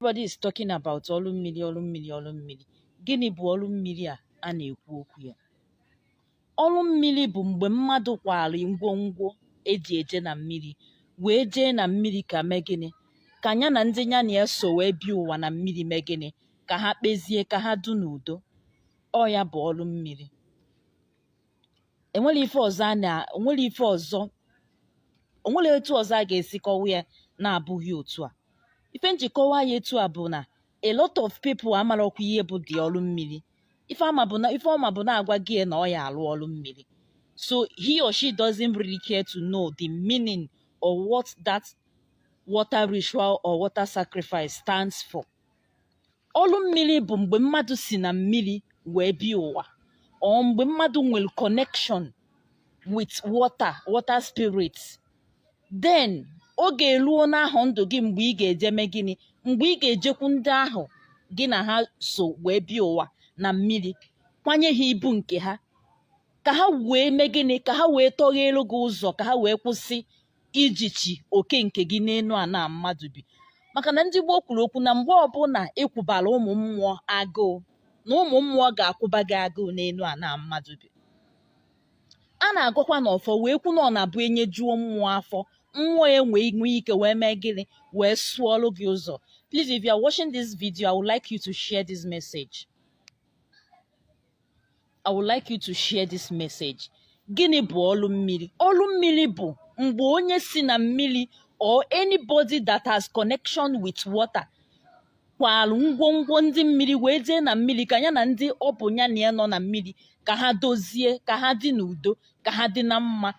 Everybody is talking about ọlụ mmiri, ọlụ mmiri, ọlụ mmiri. Gịnị bụ ọlụ mmiri a a na-ekwu okwu ya? Ọlụ mmiri bụ mgbe mmadụ kwara ngwongwo eji eje na mmiri wee jee na mmiri ka mee gịnị? Ka ya na ndị ya na ya so wee bịa ụwa na mmiri mee gịnị? Ka ha kpezie, ka ha du n'udo. Ọ ya bụ ọlụ mmiri. Enwere ife ọzọ a na onwere ife ọzọ, onwere etu ọzọ a ga-esi kọwa ya na-abụghị otu a. Ife njikọwa ya etu a bụ na a lot of people amarọkwa ihe bụ dị ọlụ mmiri. Ife ama bụ na ife ọma bụ na-agwa gị na ọ ya alụ ọlụ mmiri. So he or she doesn't really care to know the meaning or what that water ritual or water sacrifice stands for. Ọlụ mmiri bụ mgbe mmadụ si na mmiri wee bịa ụwa, or mgbe mmadụ nwere connection with water, water spirits. Then oge eruo n'ahụ ndụ gị mgbe ị ga-eje mee gịnị? Mgbe ị ga-ejekwu ndị ahụ gị na ha so wee bịa ụwa na mmiri, kwanye ha ibu nke ha, ka ha wee mee gịnị? Ka ha wee tọgheelu gị ụzọ, ka ha wee kwụsị ijichi oke nke gị n'enu ana mmadụ bi. Maka na ndị gboo kwuru okwu na mgbe ọbụla ịkwụbara ụmụ mmụọ agụụ, na ụmụ mmụọ ga-akwụba gị agụụ n'enu ana mmadụ bi. A na-agọkwa n'ọfọ wee kwu na ọ na-abụ enyejuo mmụọ afọ, mmụọ enwee nwee ike wee mee gịnị? Wee sụọlụ gị ụzọ. Please, if you are watching this video, I would like you to share this message. I would like you to share this message. Gịnị bụ ọlụ mmiri? Ọlụ mmiri bụ mgbe onye si na mmiri or anybody that has connection with water kwalụ ngwongwo ndị mmiri wee jee na mmiri ka ya na ndị ọ bụ ya na ya nọ na mmiri ka ha dozie, ka ha dị n'udo, ka ha dị na mma.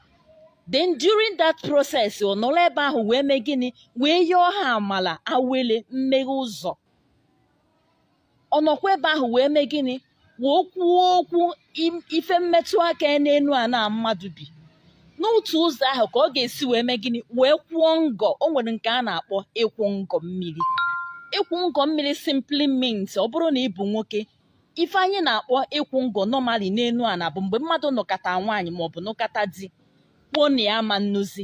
Then during that process, ọ nọrọ ebe ahụ wee mee gịnị? Wee yọọ ha amala, awele, mmeghe ụzọ. Ọ nọkwa ebe ahụ wee mee gịnị? Wee kwuo okwu ife mmetụ aka n'enu ana mmadụ bi. N'otu ụzọ ahụ ka ọ ga-esi wee mee gịnị? Wee kwụọ ngọ. O nwere nke a na-akpọ ịkwụ ngọ mmiri. Ịkwụ ngọ mmiri simply means, ọ bụrụ na ị bụ nwoke, ife anyị na-akpọ ịkwụ ngọ normally n'enu ana bụ mgbe mmadụ nụkata nwaanyị maọbụ nụkata di, kwuo na ya ama nnuzi,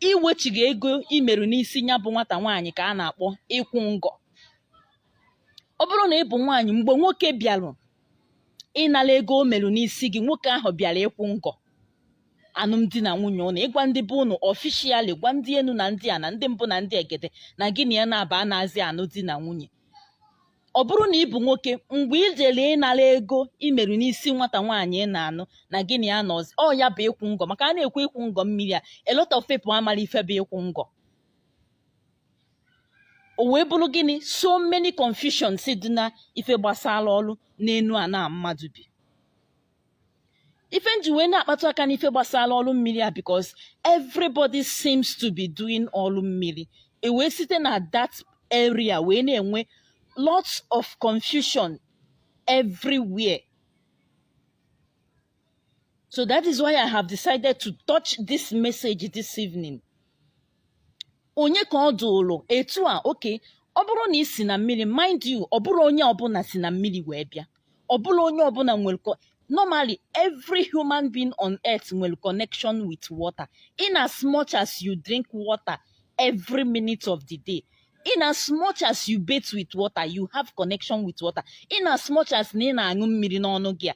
iwechiga ego imerụ n'isi ya bụ nwata nwaanyị, ka a na-akpọ ịkwụ ngọ. Ọ bụrụ na ị bụ nwaanyị, mgbe nwoke bịarụ ịnara ego o merụ n'isi gị, nwoke ahụ bịara ịkwụ ngọ alụmdi na nwunye ụnụ, ịgwa ndị be ụnụ officially, gwa ndị enu na ndị a na ndị mbụ na ndị egede na gị na ya na-aba anazi anụ di na nwunye. Ọ bụrụ na ị bụ nwoke, mgbe ị jere ịnara ego imerụ n'isi nwata nwaanyị ị na-anụ na gị na ya nọzi, ọ ya bụ ịkwụ ngọ. Maka a na-ekwu ịkwụ ngọ mmiri a, a lot of people amara ife bụ ịkwụ ngọ. O wee bụrụ gịnị? So many confusions dị na ife gbasara ọlụ n'enu ana mmadụ bi. Ife nji wee na-akpatụ aka n'ife gbasara ọlụ mmiri a, because everybody seems to be doing ọlụ mmiri, e wee site na that area wee na-enwe lots of confusion everywhere. So that is why I have decided to touch this message this evening. Onye ka ọ dụrụ etu a? Oke ọ bụrụ na ị si na mmiri, mind you, ọ bụrụ onye ọbụla si na mmiri wee bịa, ọ bụrụ onye ọbụla nwere. Normally, every human being on earth nwere connection with water. In as much as you drink water every minute of the day, in as much as you bathe with water, you have connection with water. In as much as na ị na-aṅụ mmiri n'ọnụ gị a,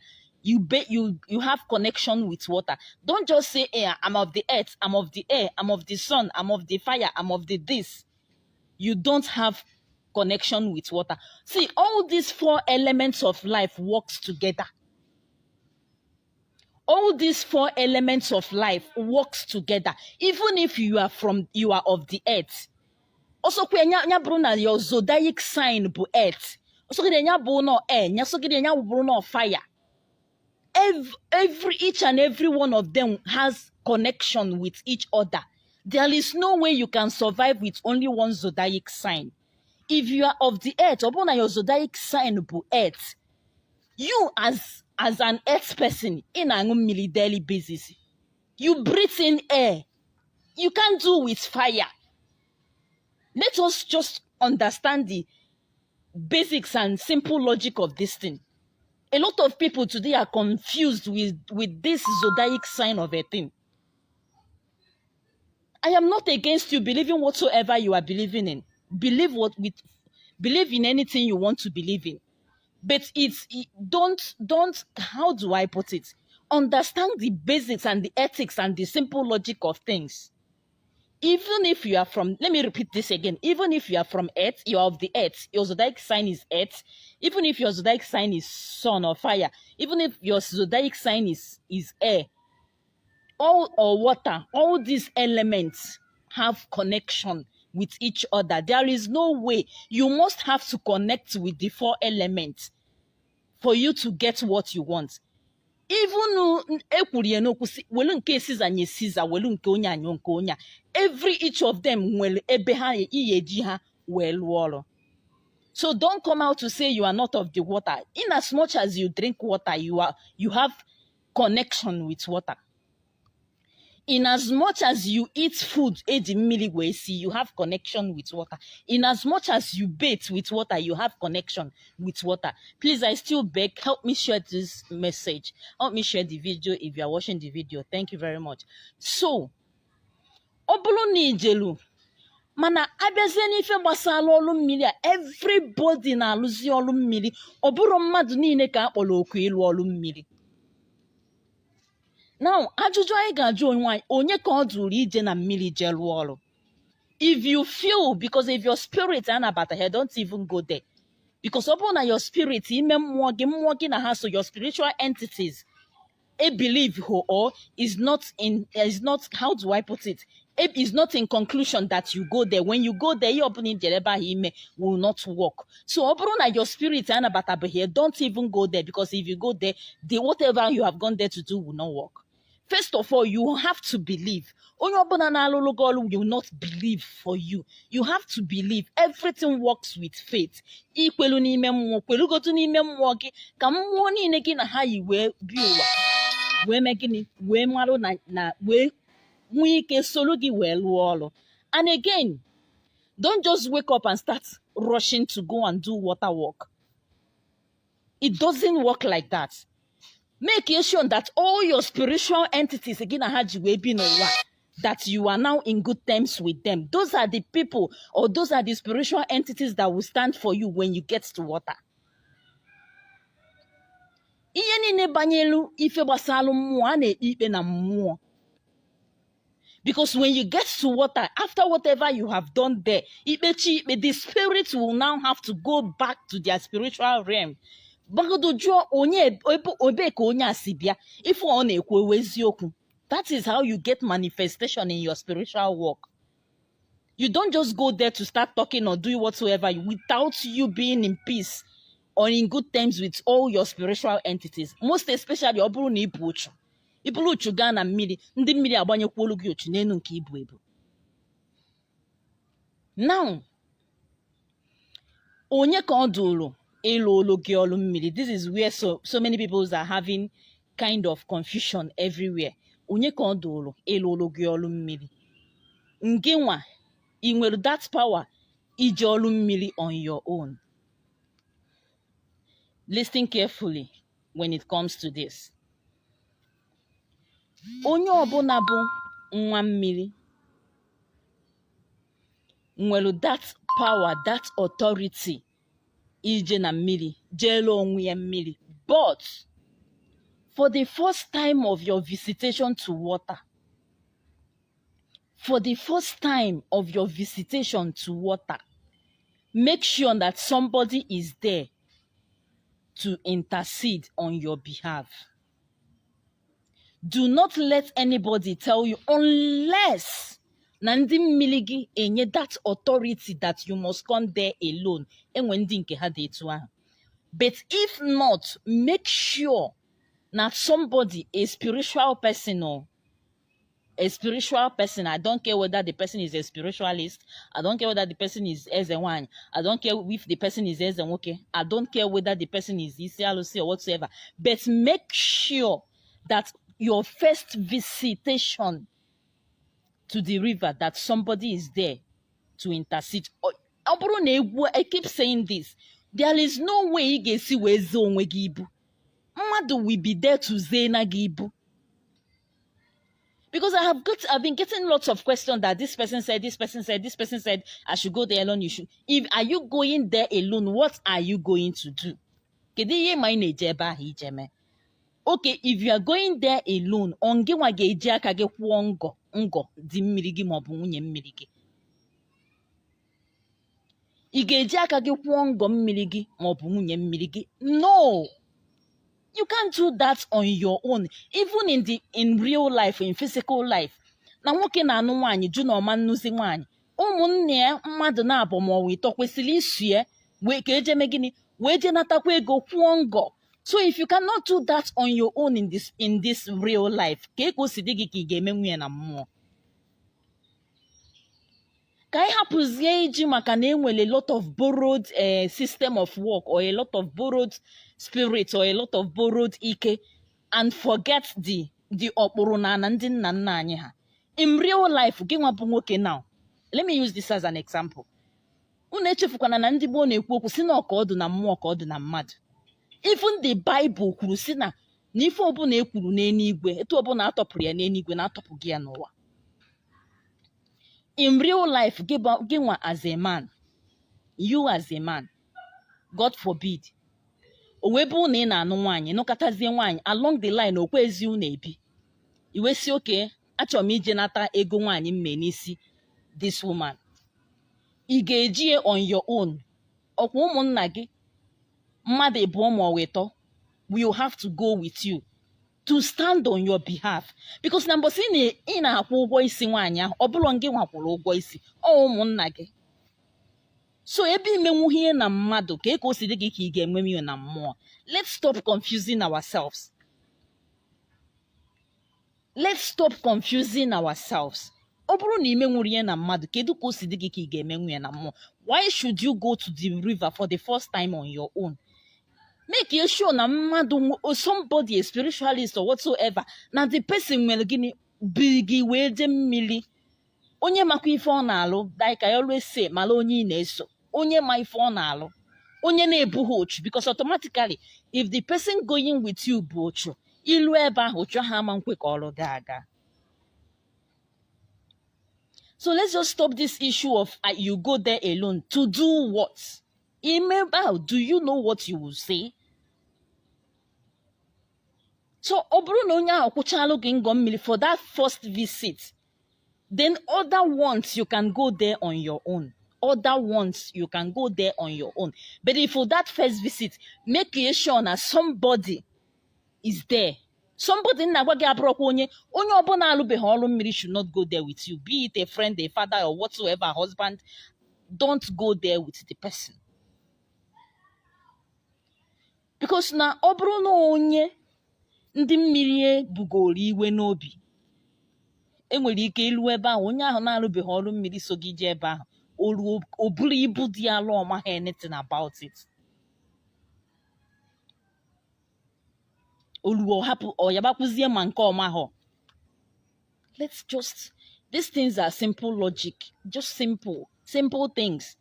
you have connection with water. Don't just say, "Eh, I'm of the earth, I'm of the air, I'm of the sun, I'm of the fire, I'm of the this." You don't have connection with water. See, all these four elements of life works together. All these four elements of life works together. Even if you are of the earth, ọsọkwa ya bụrụ na your zodiac sign bụ earth, ọsọgide ya bụ nọ air, ya sọgide ya bụrụ nọ fire, every each and every one of them has connection with each other. There is no way you can survive with only one zodiac sign. If you are of the earth, ọ bụrụ na your zodiac sign bụ earth, you as an earth person, ị na-aṅụ mmiri daily basis, you breathe in air. You can't do with fire. Let us just understand the basics and simple logic of this thing. A lot of people today are confused with this zodiac sign of a thing. I am not against you believing whatsoever you are believing in. Believe what with Believe in anything you want to believe in, but it's don't, how do I put it, understand the basics and the ethics and the simple logic of things. Even if you are from, let me repeat this again, even if you are from earth, you are of the earth, your zodiac sign is earth, even if your zodiac sign is sun or fire, even if your zodiac sign is air, all or water, all these elements have connection with each other. There is no way. You must have to connect with the four elements for you to get what you want. Even ekwuru ya n'okwu si welu nke Caesar nye Caesar, welu nke onye anyụ nke onye a. Every each of them nwere ebe ha iyi eji ha wee lụọ ọrụ. So don't come out to say you are not of the water. In as much as you drink water, you have connection with water. In as much as you eat food eji mmiri wee si, you have connection with water. In as much as you bathe with water, you have connection with water. Please, I still beg, help me share this message. Help me share the video if you are watching the video. Thank you very much. So, ọ bụrụ na ijelu mana abịazie n'ife gbasara ọrụ mmiri a, everybody na-alụzi ọrụ mmiri. Ọ bụrụ mmadụ niile ka a kpọrọ oku ịlụ ọrụ mmiri. Now, ajụjụ anyị ga-ajụ onwe anyị, onye ka ọ dụrụ ije na mmiri jee rụọ ọrụ? If you feel, because if your spirit anabataghị, don't even go there, because ọ bụrụ na your spirit, ime mmụọ gị, mmụọ gị na ha so, your spiritual entities a believe who or is not in, is not, how do I put it, it is not in conclusion that you go there. When you go there, ihe ọbụla ijere ebe ahụ ime will not work. So ọ bụrụ na your spirit anabatabeghị, don't even go there, because if you go there, the whatever you have gone there to do will not work. First of all, you have to believe. Onye ọbụla na-alụlụ gị ọrụ will not believe for you. You have to believe. Everything works with faith. Ikwelu n'ime mmụọ, kwelugodu n'ime mmụọ gị ka mmụọ niile gị na ha yi wee bi ụwa wee mee gịnị, wee marụ na wee nwee ike soro gị wee lụọ ọrụ. And again, don't just wake up and start rushing to go and do water work. It doesn't work like that. Make sure that all your spiritual entities gị na ha ji wee bi n'ụwa, that you are now in good terms with them. Those are the people or those are the spiritual entities that will stand for you when you get to water. Ihe niile banyelu ife gbasara mmụọ, a na-ekpe ikpe na mmụọ, because when you get to water, after whatever you have done there, ikpechi ikpe, the spirit will now have to go back to their spiritual realm, gbagodo jụọ onye ebe ka onye a si bịa, ife ọ na-ekwu ewu eziokwu. That is how you get manifestation in your spiritual work. You don't just go there to start talking or doing whatsoever without you being in peace or in good terms with all your spiritual entities. Most especially ọ bụrụ na ibu uchu, iburu uchu gaa na mmiri, ndị mmiri agbanyekwuolu gị uchu n'elu nke ibu ebu. Now, onye ka ọ dụrụ ịlụ olu gị ọlụ mmiri? This is where so many people are having kind of confusion everywhere. Onye ka ọ dụrụ ịlụ olu gị ọlụ mmiri? Ngị nwa, ị nwere that power ije ọlụ mmiri on your own? Listen carefully when it comes to this. Onye ọbụla bụ nwa mmiri nwere that power, that authority ije na mmiri jeelu onwe ya mmiri. But for the first time of your visitation to water, for the first time of your visitation to water, make sure that somebody is there to intercede on your behalf. Do not let anybody tell you, unless na ndị mmiri gị enye that authority that you must come there alone. Enwe ndị nke ha dị etu ahụ. But if not, make sure na somebody, a spiritual person or a spiritual person, I don't care whether the person is a spiritualist, I don't care whether the person is eze nwanyị, I don't care if the person is eze nwoke, I don't care whether the person is isi alụsị or whatsoever, but make sure that your first visitation to the river, that somebody is there to intercede. Ọ bụrụ na egwu, I keep saying this, there is no way ị ga-esi wee zee onwe gị ibu. Mmadụ will be there to zee na gị ibu. Because I've been getting lots of questions that this person said, this person said, this person said, I should go there alone. You should. If are you going there alone, what are you going to do? Kedu ihe ma ị na-eje ebe ahụ ije mee? Okay, if you are going there alone, ọ gị nwa ga-eji aka gị kwụọ ngọ ngọ di mmiri gị maọbụ nwunye mmiri gị? Ị ga-eji aka gị kwụọ ngọ mmiri gị maọbụ nwunye mmiri gị? No. You can't do that on your own. Even in real life, in physical life. Na nwoke na-anụ nwaanyị jụ na ọma nnụzi nwaanyị. Ụmụnne ya mmadụ na-abụ ma ọ bụ ịtọ kwesịrị isu ya wee ka eje mee gịnị, wee jee natakwa ego kwụọ ngọ. So if you cannot do that on your own in this real life, ka o si dị gị ka ị ga-eme nwunye na mmụọ? Ka anyị hapụzie iji maka na enwere a lot of borrowed system of work or a lot of borrowed spirit or a lot of borrowed ike and forget the ọkpụrụ na ana ndị nna nna anyị ha. In real life, gị nwa bụ nwoke, now let me use this as an example. Unu echefukwana na ndị gboo na-ekwu okwu si na ọka ọdụ na mmụọ ka ọ dị na mmadụ. Even the Bible kwuru si na ife ọbụla e kwuru n'eluigwe, etu ọbụla atọpụrụ ya n'eluigwe, na-atọpụ gị ya n'ụwa. In real life, gị nwa as a man, you as a man, God forbid, o wee bụrụ na ị na-anụ nwaanyị, nụkọtazie nwaanyị, along the line okwe ezi unu ebi, iwe si oke achọrọ m ije nata ego nwaanyị mme n'isi this woman, ị ga-eji ya on your own? Ọkwa ụmụnna gị mmadụ ịbụọ ma ọ wụ ịtọ will have to go with you to stand on your behalf, because na mbọsị ị na-akwụ ụgwọ isi nwaanyị ahụ, ọ bụrụ gị nwakwụrụ ụgwọ isi, ọ ụmụnna gị. So ebe imenwu ihe na mmadụ, ka o si dị gị ka ị ga-enwe ihe na mmụọ? Let's stop confusing ourselves. Let's stop confusing ourselves. Ọ bụrụ na imenwuru ihe na mmadụ, kedu ka o si dị gị ka ị ga-emenwu ya na mmụọ? Why should you go to the river for the first time on your own? Make you sure na mmadụ or somebody, a spiritualist or whatsoever, na the person nwere gịnị biri gị wee jee mmiri, onye makwa ife ọ na-alụ. Like I always say, mara onye ị na-eso, onye ma ife ọ na-alụ, onye na-ebughị ochu, because automatically, if the person going with you bụ ochu, ilu ebe ahụ, ochu ahụ ama nkwe ka ọrụ gị aga. So let's just stop this issue of you go there alone to do what? Ime ebe ahụ, do you know what you will say? So ọ bụrụ na onye ahụ kwụchalụ gị ngọ mmiri for that first visit, then other ones, you can go there on your own. Other ones, you can go there on your own. But if for that first visit, make sure na somebody is there. Somebody na-agwa gị abụrụkwa onye ọbụla alụbeghị ọrụ mmiri should not go there with you, be it a friend, a father or whatsoever, husband. Don't go there with the person, because na ọ bụrụ na onye ndị mmiri bugoro iwe n'obi, enwere ike ilu ebe ahụ, onye ahụ na-alụbeghị ọrụ mmiri so gị jee ebe ahụ, o ruo, o buru ibu dị alụ, ọ maghị anything about it. O ruo, ọ hapụ, ọ yabakwuzie ma nke ọmaghọ. Let's just, these things are simple logic, just simple simple things.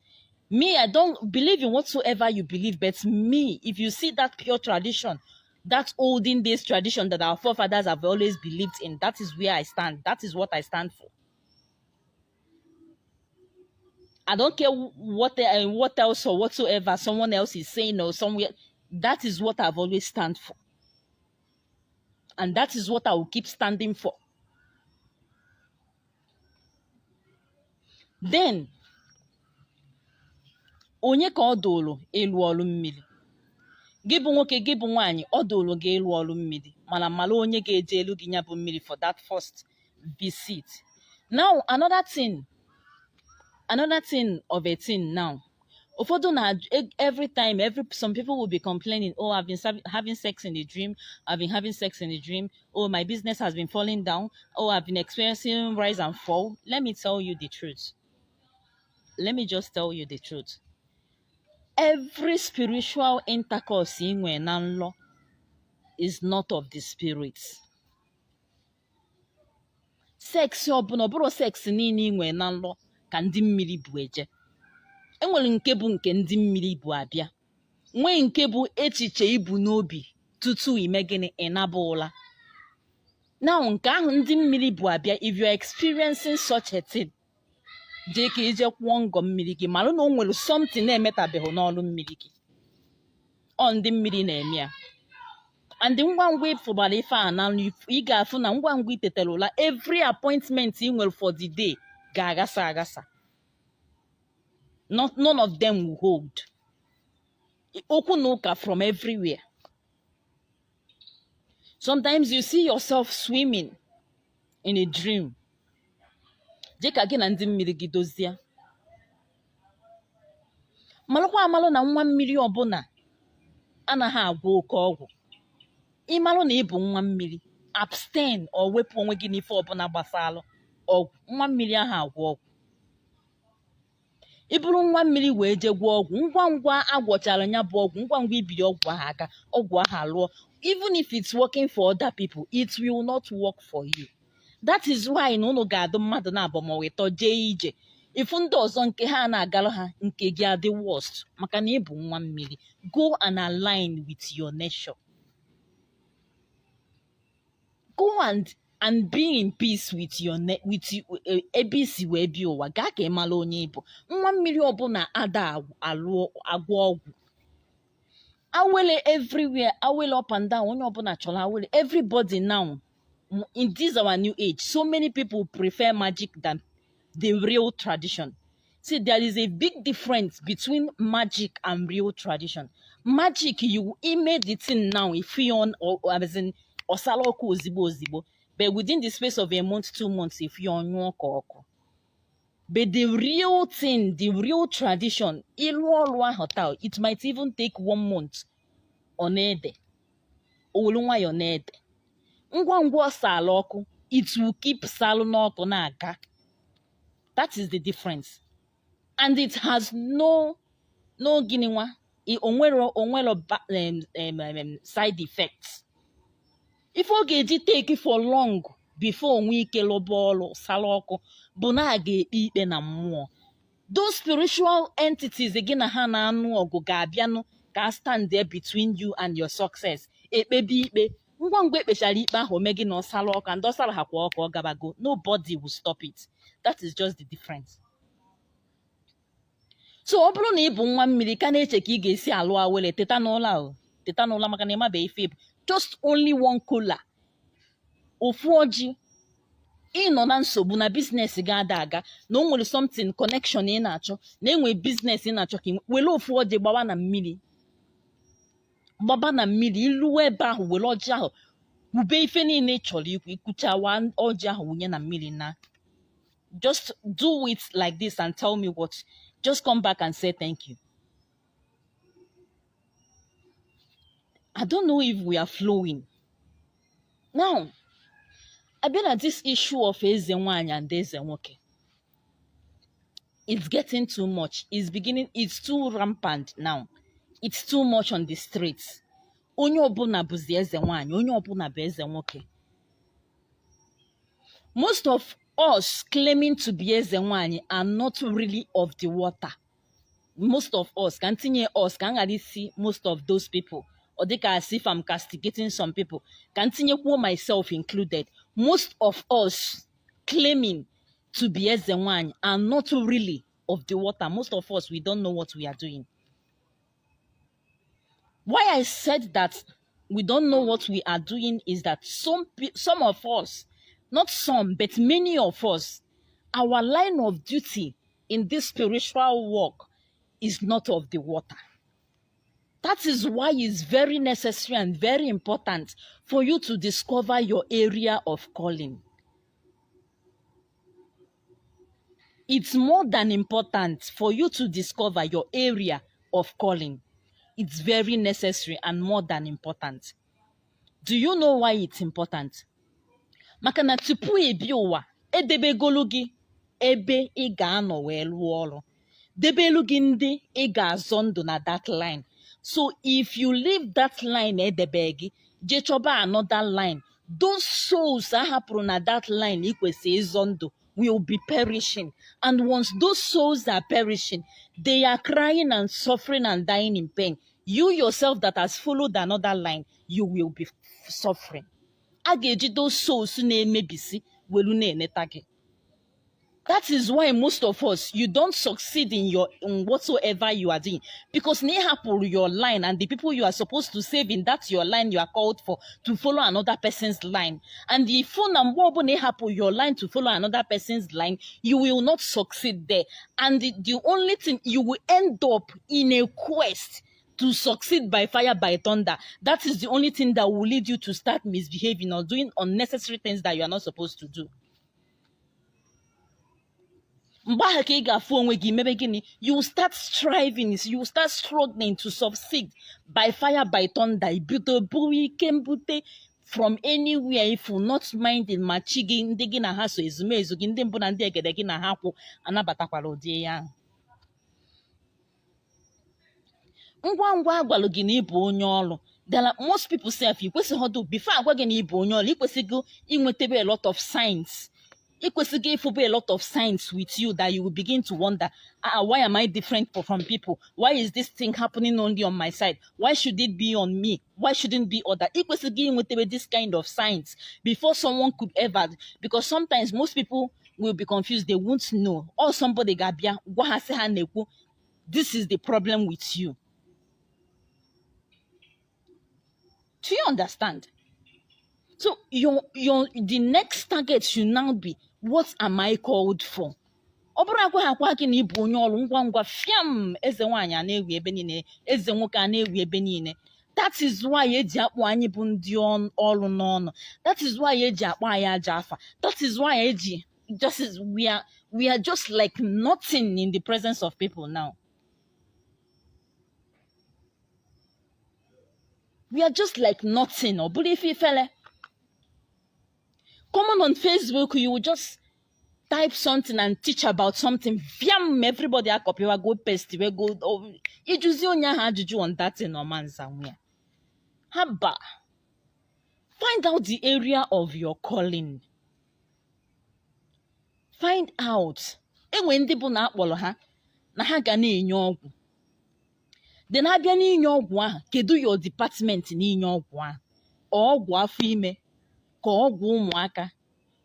Me, I don't believe in whatsoever you believe, but me, if you see that pure tradition, that olden days tradition that our forefathers have always believed in, that is where I stand. That is what I stand for. I don't care what else or whatsoever someone else is saying or somewhere. That is what I've always stand for, and that is what I will keep standing for. Then onye ka ọ dụrụ ịlụ ọrụ mmiri? Gị bụ nwoke, gị bụ nwaanyị, ọ dụrụ gị ịlụ ọrụ mmiri, mana mara onye ga-eje elu gị ya bụ mmiri for that first visit. Now, another thing of a thing now, ụfọdụ na every time, every some people will be complaining, "Oh, I've been having sex in a dream. I've been having sex in a dream. Oh, my business has been falling down. Oh, I've been experiencing rise and fall." Let me tell you the truth. Let me just tell you the truth. Every spiritual intercourse ị nwere na nlọ is not of the spirit. Sex ọbụla, ọ bụrụ sex niile ị nwere na nlọ ka ndị mmiri bụ eje. Enwere nke bụ nke ndị mmiri bụ abịa, nwee nke bụ echiche ibu n'obi tutu ime gịnị, ịnaba ụla. Now nke ahụ ndị mmiri bụ abịa, if you are experiencing such a thing, jee ka ije kwụọ ngọ mmiri gị, marụ na o nwere something na-emetabeghị n'ọrụ mmiri gị. Ọ ndị mmiri na-eme ya. And ngwa ngwa ịfụbara ife a na ị ga-afụ na ngwa ngwa ị tetara ụla, every appointment ị nwere for the day ga-aghasa aghasa. Not, none of them will hold. Okwu na ụka from everywhere. Sometimes you see yourself swimming in a dream. Jee ka gị na ndị mmiri gị dozie. Malụkwa amalụ na nwa mmiri ọbụla anaghị agwọ oke ọgwụ. Ịmalụ na ị bụ nwa mmiri, abstain or wepụ onwe gị n'ife ọbụla gbasalụ ọgwụ. Nwa mmiri ahụ agwọ ọgwụ. Ị bụrụ nwa mmiri wee jee gwọọ ọgwụ, ngwa ngwa agwọchara ya bụ ọgwụ, ngwa ngwa ibiri ọgwụ ahụ aka, ọgwụ ahụ alụọ. Even if it's working for other people, it will not work for you. That is why na unu ga-adụ mmadụ na abụọ ma ọ ịtọ jee ije, ifu ndị ọzọ nke ha na-agalụ ha, nke gị adị worst, maka na ị bụ nwa mmiri. Go and align with your nature. Go and be in peace with your with ebe isi wee bịa ụwa. Gaa ka ị mara onye ị bụ. Nwa mmiri ọbụla ada alụ agwọ ọgwụ. Awele everywhere, awele up and down. Onye ọbụla chọrọ awele. Everybody now in this our new age, so many people prefer magic than the real tradition. See, there is a big difference between magic and real tradition. Magic, you ime the thing now, if you on or as in ọsala ọkụ ozigbo ozigbo, but within the space of a month, 2 months, if you on ọkụ ọkụ. But the real thing, the real tradition, ịlụ ọrụ ahụ taa, it might even take one month, ọ na-ede, o welu nwayọọ na-ede. Ngwa ngwa ọ sala ọkụ, it will keep salụ n'ọkụ na-aga. That is the difference. And it has no gịnị nwa onwero side effects. Ife ọ ga-eji take for long before onwe ike lụba ọrụ sala ọkụ bụ na a ga-ekpe ikpe na mmụọ. Those spiritual entities gị na ha na-anụ ọgụ ga-abịanụ ka a stand there between you and your success, ekpebi ikpe. Ngwa ngwa ekpechara ikpe ahụ, ome gị na ọsala ọkụ, and ọsara ha kwa ọkụ, ọ gabago. Nobody will stop it. That is just the difference. So ọ bụrụ na ị bụ nwa mmiri ka na-eche ka ị ga-esi alụ awele, teta n'ụlọ ahụ, teta n'ụlọ, maka na ịmabe ife bụ just only one kola, ofu ọjị. Ị nọ na nsogbu na business gị ada aga, na o nwere something connection ị na-achọ, na enwe business ị na-achọ ka ị were ofu ọjị gbawa na mmiri, gbaba na mmiri. Iluwe ebe ahụ, were ọjị ahụ kwube ife niile ị chọrọ ikwu. Ikwuchawa ọjị ahụ, wunye na mmiri na just do it like this and tell me what. Just come back and say thank you. I don't know if we are flowing now. Abịa na this issue of eze nwanyị and eze nwoke, it's getting too much. It's beginning, it's too rampant now. It's too much on the streets. Onye ọbụla bụzi eze nwanyị, onye ọbụla bụ eze nwoke. Most of us claiming to be eze nwanyị are not really of the water. Most of us, ka ntinye us, ka m ghara isi most of those people, ọ dịka as if I'm castigating some people, ka m tinyekwuo myself included. Most of us claiming to be eze nwanyị are not really of the water. Most of us, we don't know what we are doing. Why I said that we don't know what we are doing is that some of us, not some, but many of us, our line of duty in this spiritual work is not of the water. That is why it's very necessary and very important for you to discover your area of calling. It's more than important for you to discover your area of calling. It's very necessary and more than important. Do you know why it's important? Maka na tupu ị bịa ụwa, edebegolu gị ebe ị ga-anọ wee lụọ ọrụ, debelu gị ndị ị ga-azọ ndụ na that line. So if you leave that line edebe gị, jee chọba another line, those souls a hapụrụ na that line ị kwesịrị ịzọ ndụ will be perishing. And once those souls are perishing, they are crying and suffering and dying in pain. You yourself that has followed another line, you will be suffering. A ga-eji those souls na-emebisi welu na-eneta gị. That is why most of us, you don't succeed in whatsoever you are doing, because na ị hapụrụ your line and the people you are supposed to save in that your line you are called for to follow another person's line. And if na mgbe ọbụla ị hapụ your line to follow another person's line, you will not succeed there. And the only thing, you will end up in a quest to succeed by fire, by thunder. That is the only thing that will lead you to start misbehaving or doing unnecessary things that you are not supposed to do. Mgbe ahụ ka ị ga-afụ onwe gị mebe gịnị? You will start striving, you will start struggling to succeed by fire, by thunder. Ibido buru ike mbute from anywhere, if you not minding ma chi gị, ndị gị na ha so, ezumezu gị, ndị mbụ na ndị egede gị na ha kwụ anabatakwara ụdị ya ahụ. Ngwa ngwa agwalụ gị na ịbụ onye ọrụ, there are most people sef, i kwesịghị ọdụ before agwa gị na ịbụ onye ọrụ, ikwesịgo inwetebe a lot of signs, ikwesịgo ịfụba a lot of signs with you that you will begin to wonder, "Ah, why am I different from people? Why is this thing happening only on my side? Why should it be on me? Why shouldn't be other?" Ikwesịgo inwetebe this kind of signs before someone could ever, because sometimes most people will be confused. They won't know, or somebody ga-abịa gwa ha sị ha na-ekwu, "This is the problem with you." Do you understand? So your the next target should now be, what am I called for? Ọ bụrụ agwa ha akwa gị na ịbụ onye ọrụ, ngwa ngwa fiam, eze nwaanyị a na-ewi ebe niile, eze nwoke a na-ewi ebe niile. That is why eji akpọ anyị bụ ndị ọrụ n'ọnụ. That is why eji akpọ anyị aja afa. That is why eji just is we are just like nothing in the presence of people now. We are just like nothing. Ọ bụrụ ife ifele. Come on Facebook, you will just type something and teach about something. Viam, everybody akọpịwa, go paste, we go. Oh, ịjụzi onye ahụ ajụjụ on that thing, ọma nzanwu ya. Haba. Find out the area of your calling. Find out. Enwe ndị bụ na akpọrọ ha na ha ga na-enye ọgwụ. Then abịa n'inye ọgwụ ahụ, kedu your department n'inye ọgwụ ahụ? Ọ ọgwụ afọ ime, ka ọgwụ ụmụaka,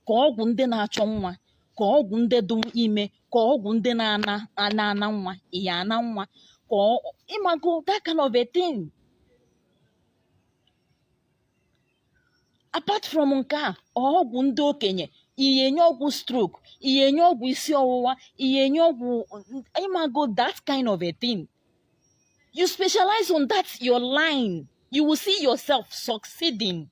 ka ọgwụ ndị na-achọ nwa, ka ọgwụ ndị dị ime, ka ọgwụ ndị na-ana ana ana nwa, ịya ana nwa, ka ọ ịmago, that kind of a thing. Apart from nke a, ọgwụ ndị okenye, ihe enye ọgwụ stroke, ihe enye ọgwụ isi ọwụwa, ihe enye ọgwụ, ịmago, that kind of a thing. You specialize on that your line, you will see yourself succeeding.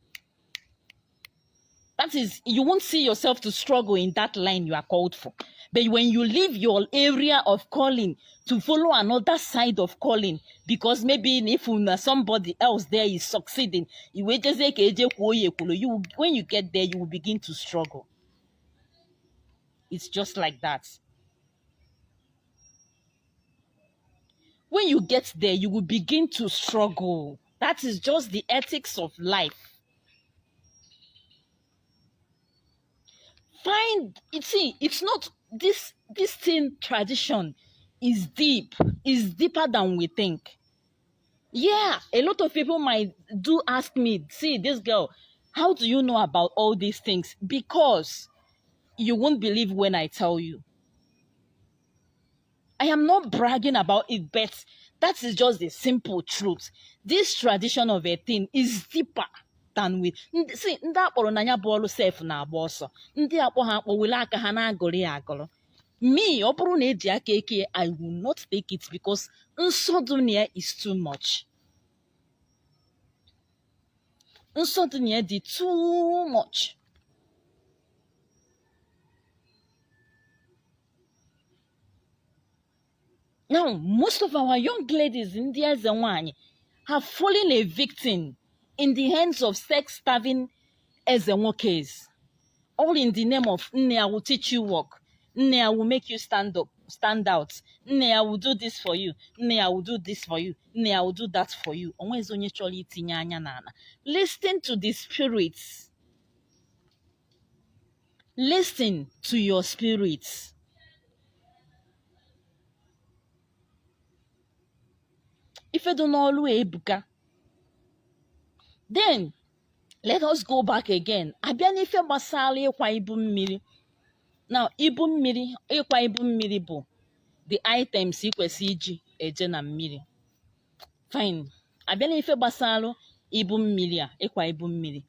That is, you won't see yourself to struggle in that line you are called for. But when you leave your area of calling to follow another side of calling, because maybe if somebody else there is succeeding, you will just say, "Keje kwuo ya ekwulu." When you get there, you will begin to struggle. It's just like that. When you get there, you will begin to struggle. That is just the ethics of life. Find it. See, it's not this thing. Tradition is deep, is deeper than we think. Yeah, a lot of people might do ask me, "See this girl, how do you know about all these things?" Because you won't believe when I tell you. I am not bragging about it, but that is just the simple truth. This tradition of a thing is deeper than we see. Ndị akpọrọ na ya bụ ọrụ sef na-agba ọsọ, ndị akpọ ha akpọ were aka ha na-agụrụ ya agụrụ. Me, ọ bụrụ na eji aka eke, I will not take it, because nsọ dị na ya is too much. Nsọ dị na ya dị too much. Now, most of our young ladies, ndị eze nwanyị, have fallen a victim in the hands of sex-starving eze nwokes. All in the name of, "Nne, I will teach you work. Nne, I will make you stand up, stand out. Nne, I will do this for you. Nne, I will do this for you. Nne, I will do that for you." Onwezi onye chọrọ itinye anya n'ala. Listen to the spirits. Listen to your spirits. Ife dị n'ọlụ ebuka. Then, Let us go back again. Abịa n'ife gbasara ịkwa ibu mmiri. Now, ibu mmiri, ịkwa ibu mmiri bụ the items ị kwesị iji eje na mmiri. Fine. Abịa n'ife gbasara ibu mmiri a, ịkwa ibu mmiri,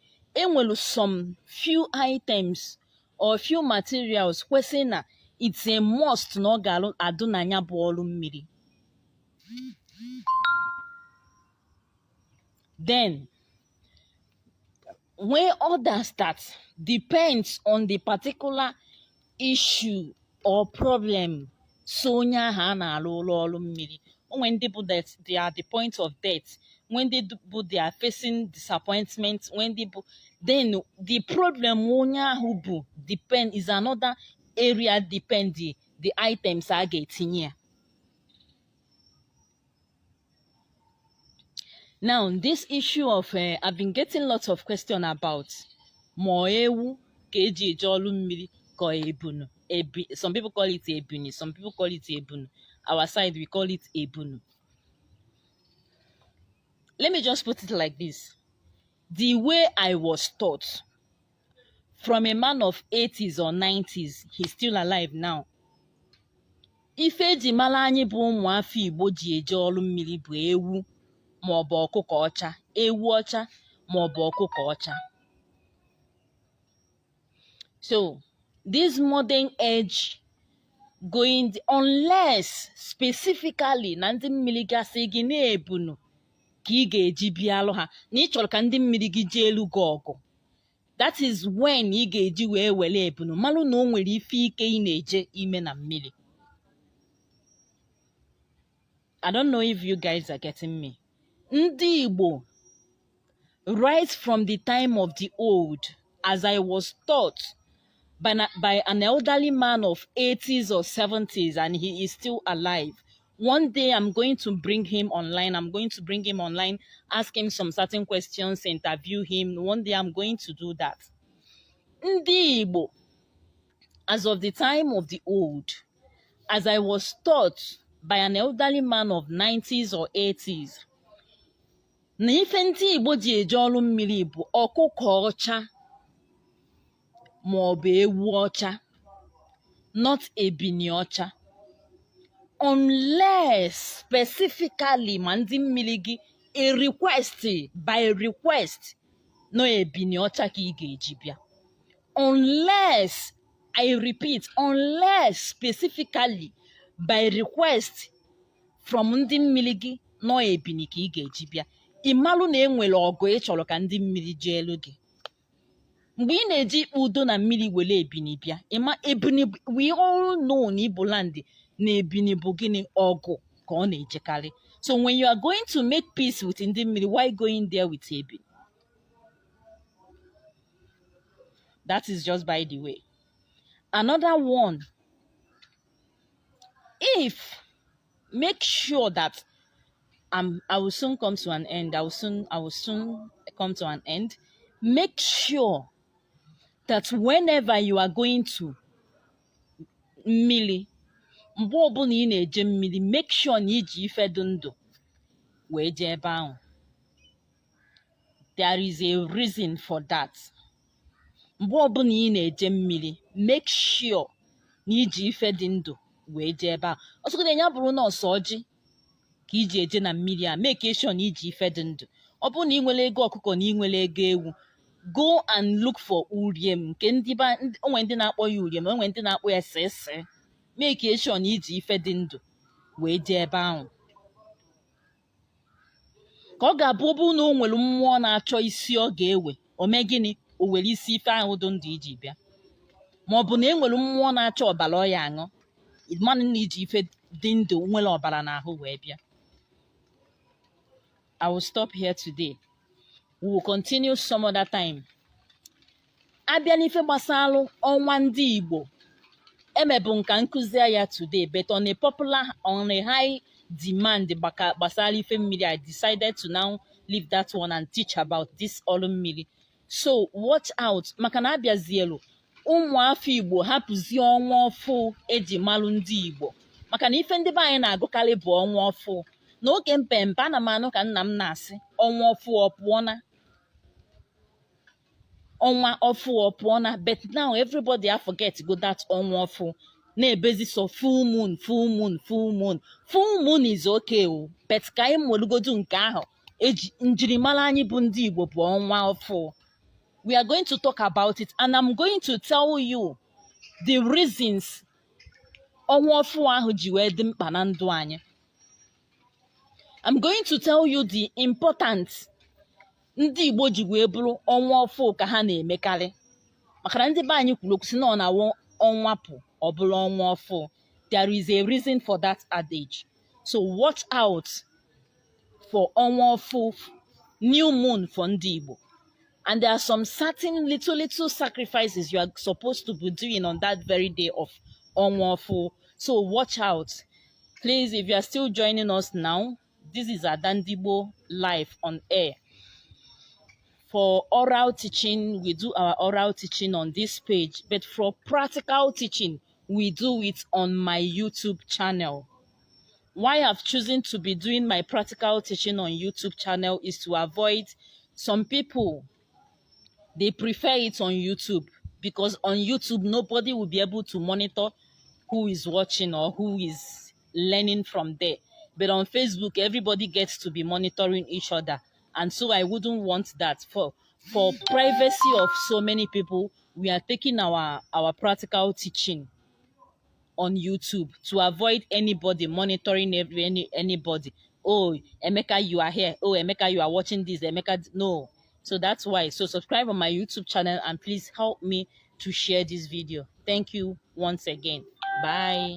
enwelu some few items or few materials kwesị na it's a must na ọ ga-alụ adụ na ya bụ ọrụ mmiri. Then nwee others that depends on the particular issue or problem so onye ahụ a na-alụ ụlọ ọrụ mmiri. O nwee ndị bụ that they are at the point of death, nwee ndị bụ they are facing disappointment, nwee ndị bụ then the problem onye ahụ bụ depend is another area, depend the items a ga-etinye ya. Now, this issue of I've been getting lots of question about ma ọ ewu ka eji eje ọrụ mmiri ka ọ ebunu. Ebi, some people call it ebuni, some people call it ebunu. Our side, we call it ebunu. Let me just put it like this. The way I was taught from a man of 80s or 90s, he's still alive now. Ife eji mara anyị bụ ụmụafọ Igbo ji eje ọrụ mmiri bụ ewu maọbụ ọkụkọ ọcha, ewu ọcha maọbụ ọkụkọ ọcha. So this modern age going, unless specifically na ndị mmiri gasị gị na-ebunu ka ị ga-eji bịalụ ha, na ị chọrọ ka ndị mmiri gị jee elu gị ọgụ, that is when ị ga-eji wee were ebunu malụ na o nwere ife ike ị na-eje ime na mmiri. I don't know if you guys are getting me. Ndị Igbo, right from the time of the old, as I was taught by an elderly man of 80s or 70s, and he is still alive. One day I'm going to bring him online. I'm going to bring him online, ask him some certain questions, interview him. One day I'm going to do that. Ndị Igbo, as of the time of the old, as I was taught by an elderly man of 90s or 80s, na ife ndị Igbo ji eje ọrụ mmiri bụ ọkụkọ ọcha ma ọ bụ ewu ọcha, not ebini ọcha. Unless specifically ma ndị mmiri gị a request by request no ebini ọcha ka ị ga-eji bịa. Unless, I repeat, unless specifically by request from ndị mmiri gị nọ ebini ka ị ga-eji bịa. Ị malụ na enwere ọgụ ị chọrọ ka ndị mmiri jee elu gị. Mgbe ị na-eji ikpe udo na mmiri were ebini bịa, ịma ebini, we all know na Igbo land na ebini bụ gịnị? Ọgụ ka ọ na-ejekarị. So when you are going to make peace with ndị mmiri, why going there with ebini? That is just by the way. Another one, if make sure that I will soon come to an end. I will soon come to an end. Make sure that whenever you are going to mmiri, mgbe ọbụla ị na-eje mmiri, make sure na iji ife dị ndụ wee jee ebe ahụ. There is a reason for that. Mgbe ọbụla ị na-eje mmiri, make sure na iji ife dị ndụ wee jee ebe ahụ. Ọsọgodi ya bụrụ na ọsọ ọjị ka iji eje na mmiri a, make sure na iji ife dị ndụ. Ọ bụrụ na ị nwere ego ọkụkọ na ị nwere ego ewu, go and look for uriem nke ndị ba onwe ndị na-akpọ ya uriem, onwe ndị na-akpọ ya sịsị. Make sure na iji ife dị ndụ wee jee ebe ahụ, ka ọ ga-abụ ọ bụrụ na o nwere mmụọ na-achọ isi ọ ga-ewe, o mee gịnị? O were isi ife ahụ dị ndụ iji bịa. Ma ọ bụ na e nwere mmụọ na-achọ ọbara ọ ya aṅụ, mmanụ na iji ife dị ndụ nwere ọbara n'ahụ wee bịa. I will stop here today. We will continue some other time. Abịa n'ife gbasara ọnwa ndị Igbo, emebu nka nkụzi ya today, but on a popular, on a high demand gbasara ife mmiri, I decided to now leave that one and teach about this ọrụ mmiri. So watch out, maka na abịazielu ụmụafọ Igbo hapụzi ọnwa ọfụ eji malụ ndị Igbo, maka na ife ndị be anyị na-agụkarị bụ ọnwa ọfụ. N'oge mpempe, ana m anụ ka nna m na-asị ọnwa ọfụ ọ pụọna. Ọnwa ọfụ ọ pụọ na, but now everybody a forget go that ọnwa ọfụ na-ebezi so full moon, full moon, full moon. Full moon is okay o, but ka anyị mụrụgodu nke ahụ eji njirimara anyị bụ ndị Igbo bụ ọnwa ọfụ. We are going to talk about it, and I'm going to tell you the reasons ọnwa ọfụ ahụ ji wee dị mkpa na ndụ anyị. I'm going to tell you the importance ndị Igbo ji wee bụrụ ọnwa ọfụ ka ha na-emekarị, maka na ndị be anyị kwuru okwu sị na ọ na-awụ ọnwa pụ ọ bụrụ ọnwa ọfụ. There is a reason for that adage. So watch out for ọnwa ọfụ, new moon for ndị Igbo, and there are some certain little little sacrifices you are supposed to be doing on that very day of ọnwa ọfụ. So watch out, please. If you are still joining us now, this is Adandigbo live on air. For oral teaching, we do our oral teaching on this page, but for practical teaching, we do it on my YouTube channel. Why I've chosen to be doing my practical teaching on YouTube channel is to avoid some people, they prefer it on YouTube because on YouTube nobody will be able to monitor who is watching or who is learning from there. But on Facebook, everybody gets to be monitoring each other, and so I wouldn't want that. For privacy of so many people, we are taking our practical teaching on YouTube to avoid anybody monitoring anybody. Oh, Emeka, you are here. Oh, Emeka, you are watching this. Emeka, no. So that's why. So subscribe on my YouTube channel and please help me to share this video. Thank you once again. Bye.